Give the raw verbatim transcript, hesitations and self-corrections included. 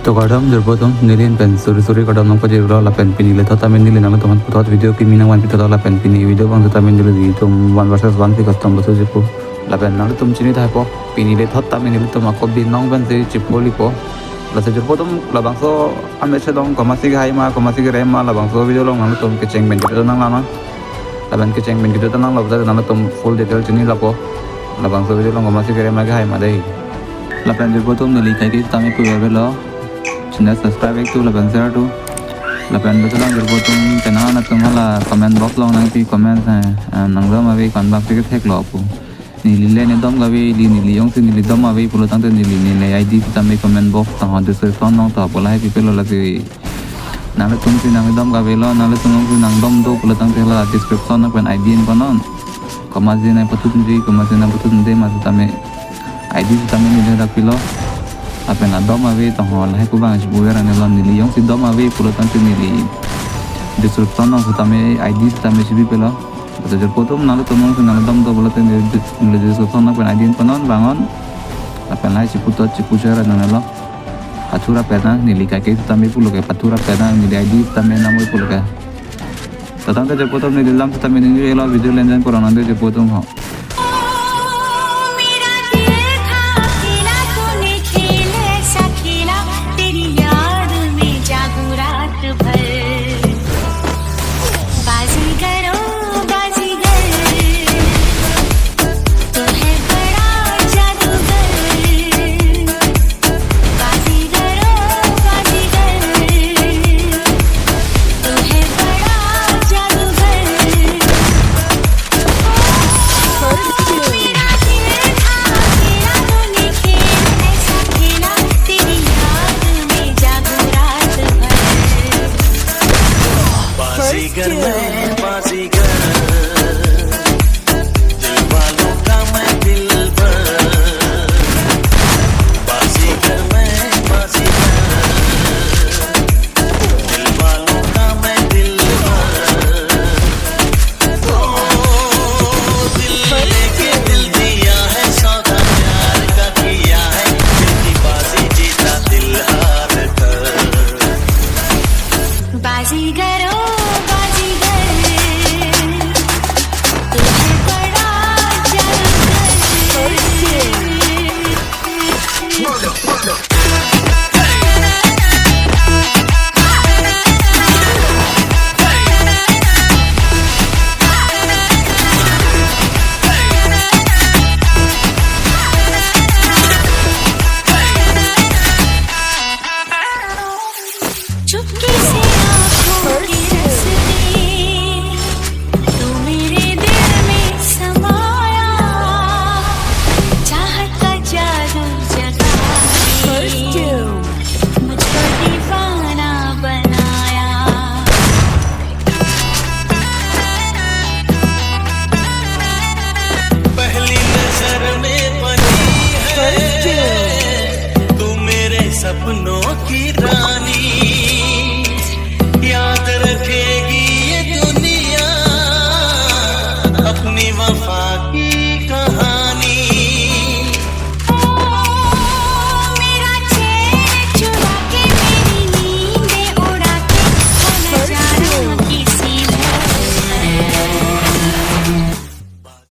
To kardom jirpo atum, neli pen suri suri kardom nangpajirlo, lapen pini le thot tame neli nanglitum aphan puthot video kimi nangvanpi thot lapen pini video abang setame nelitum one versus one si custom basujipo. Lapen nanglitum chini thaipo, pini le thot tame nelitum ako binong pensi chipolipo. Lasi jirpo atum labangso amatch along komatsi kehai ma, komatsi kerem ma, labangso video along nanglitum kecheng pen kejut nanglang nang. Lapen kecheng pen kejut nanglang lo pulote nanglitum full detail chini lapo. Labangso video along komatsi kerem ma kehai ma dei. Lapen jirpo atum neli kaike tame pu avelo. Channel subscribe ik tu lapen share tu. Lapen laso along jirpo atum penang atum hala comment box along nangpi comment, eh, eh, nangdom ave ko-an bak si kethek lo pu. Neli le ne dom kave, neli, neli jongsi neli dom ave pulo tangte neli, neli I D setame comment box tangho description along ta pu lahai pipelo lasi. Nanglitum si nangdom kavelo, nanglitum jongsi nangdom do pulo tangte la description lapen I D ingkonon. Komatsi nangpathunji, komatsi nangpathunde ma setame I D setame neli dak pilo. Lapen la dom ave tangho lahai pu abang chipu ver anelo, neli jongsi dom ave pulo tangte neli description along setame I D setame chibipelo. Lasi jirpo atum nanglitum jongsi nangdom do pulote neli, neli description lapen I D ingkonon vangnon. Lapen lahai chipu thot chipu share nangnelo. Pathura pena neli kaike setame pulo ke pathura pena neli I D setame nangve pulo ke. To tangte jirpo atum neli lam setame ningjelo, video le enjoy pura nangde jirpo atum ho. मेरा दिल था खेला, तूने खेल ऐसा खेला, तेरी याद में जागूं रात भर। बाजीगर ओ बाजीगर, तू है बड़ा जादूगर। बाजीगर ओ बाजीगर, तू है बड़ा जादूगर। मेरा दिल था खेला, तूने खेल ऐसा खेला, तेरी याद में जागूं रात भर। बाजीगर मैं